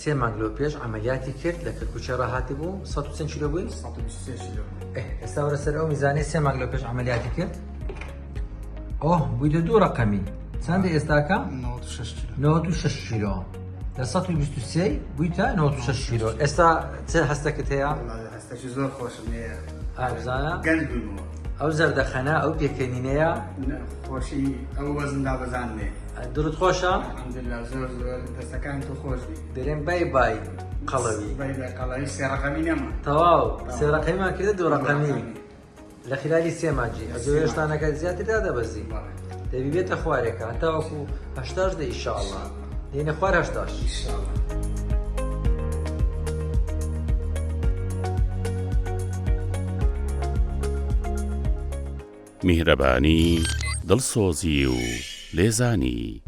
سێ مانگ لەو پێش عەمەلیاتی کرد لە کەرکوکێ ڕاهاتبوو 100 چەند کیلۆ بووی؟ 123 کیلۆ ئێ ئێستا وەرە سەر ئەو میزانەی سێ مانگ لەو پێش عەمەلیاتی کرد ئۆه بوویتە دوو ڕەقەمی چەندە ئێستاکە؟ 96 کیلۆ 96 کیلۆ لە 123 بوویتە 96 کیلۆ ئێستا چ هەستەکت هەیە؟ هەستەکی زۆر خۆشم هەیە ئا بزانە گەنج بوومەوە ئەو زەردەخەنە ئەو پێکەنینەیە خۆشی ئەو وەزن دابەزاندنێ دڵت خۆشە؟ الحمدلله زۆر زۆر دەستەکان تو خۆش بی دەرێن بای بای قەڵەوی بای بای قەڵەوی سێ ڕەقەمی نەما تەواو سێ ڕەقەمیمان کردە دوو ڕەقەمی لە خلالی سێ مانگی ئەجۆ هێشتا نەکە زیاتر دادەبەزی دەبی بێتە خوارێکە هەتاوەکو هەشتاش دە ئیشاءاللە دێنە خوار هەشتاش ئیشاءاللە. میهرەبانی، دڵسۆزی و لێزانی.